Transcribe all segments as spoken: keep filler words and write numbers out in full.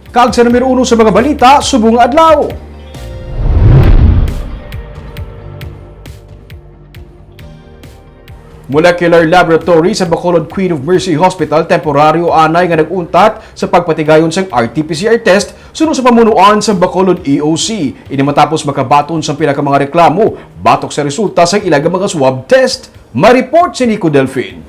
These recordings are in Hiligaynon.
Kag sa numero uno sa mga balita subong nga adlaw. Molecular Laboratory sa Bacolod Queen of Mercy Hospital temporaryo anay nga nag-untat sa pagpatigayon sang R T P C R test suno sa pamunuan sang Bacolod E O C. Ini matapos makabaton sang pila ka mga reklamo batok sa resulta sang ila nga mga swab test. May report si Nico Delfin.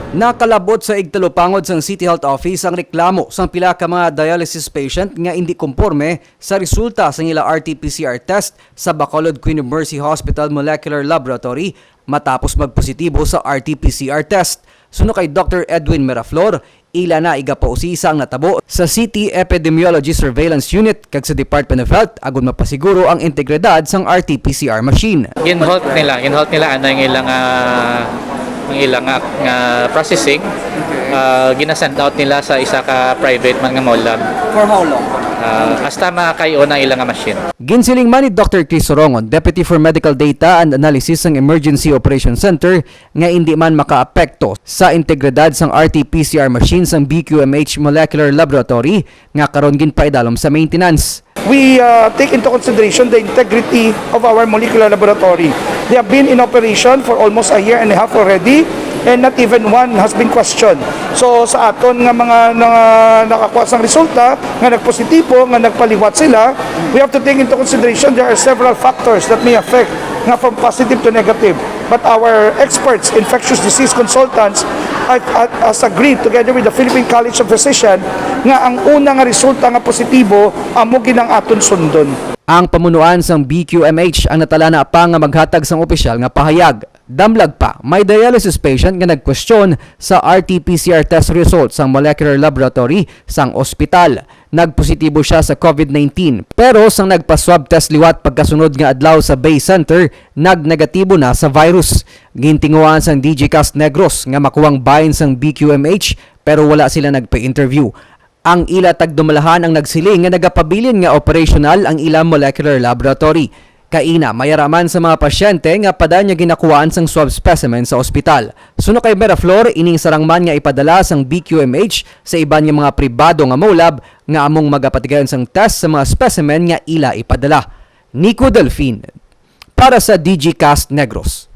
Nakalabot sa igtalupangod sang City Health Office ang reklamo sang pila ka mga dialysis patient nga indi komporme sa resulta sang ila R T P C R test sa Bacolod Queen of Mercy Hospital Molecular Laboratory matapos magpositibo sa R T P C R test. Suno kay Doctor Edwin Miraflor, ila na igapausisa ang natabo sa City Epidemiology Surveillance Unit kag sa Department of Health agud mapasiguro ang integridad sang R T P C R machine. Ginhalt nila, ginhalt nila anay ang ilang, ah, ang ilang, ah, nga processing. Ah, ginasend out nila sa isa ka private man nga mall lab. For how long? Ah, hasta makayo na ilang nga machine. Ginsiling man ni Doctor Chris Sorongon, Deputy for Medical Data and Analysis sang Emergency Operation Center, nga indi man makaapekto sa integridad sang R T P C R machine sang B Q M H Molecular Laboratory nga karon ginpaidalom sa maintenance. We, uh, take into consideration the integrity of our molecular laboratory. They have been in operation for almost a year and a half already, and not even one has been questioned. So, sa aton nga mga, nga nakakuha sang resulta, nga nagpositibo, nga nagpaliwat sila, we have to take into consideration there are several factors that may affect nga from positive to negative. But our experts, infectious disease consultants, have, have, has agreed together with the Philippine College of Physicians nga ang una nga resulta nga positibo amo gid ang aton sundon. Ang pamunuan sang B Q M H ang natalana pa nga maghatag sang opisyal nga pahayag. Damlag pa, may dialysis patient nga nagkwestiyon sa R T P C R test result sang molecular laboratory sang ospital. Nagpositibo siya sa COVID nineteen, pero sang nagpa-swab test liwat pagkasunod nga adlaw sa Bay Center, nagnegatibo na sa virus. Gintinguhaan sang D G Cast Negros nga makuhang bahin sang B Q M H, pero wala sila nagpa-interview. Ang ila tagdumalahan ang nagsiling nga nagapabilin nga operational ang ila molecular laboratory. Kaina, may ara man sa mga pasyente nga padayon niya ginakuhaan sang swab specimen sa ospital. Suno kay Miraflor, ining sarang man nga ipadala sang B Q M H sa iban nga mga pribado nga molab nga among magapatigayon sang test sa mga specimen nga ila ipadala. Nico Delfin, para sa D G Cast Negros.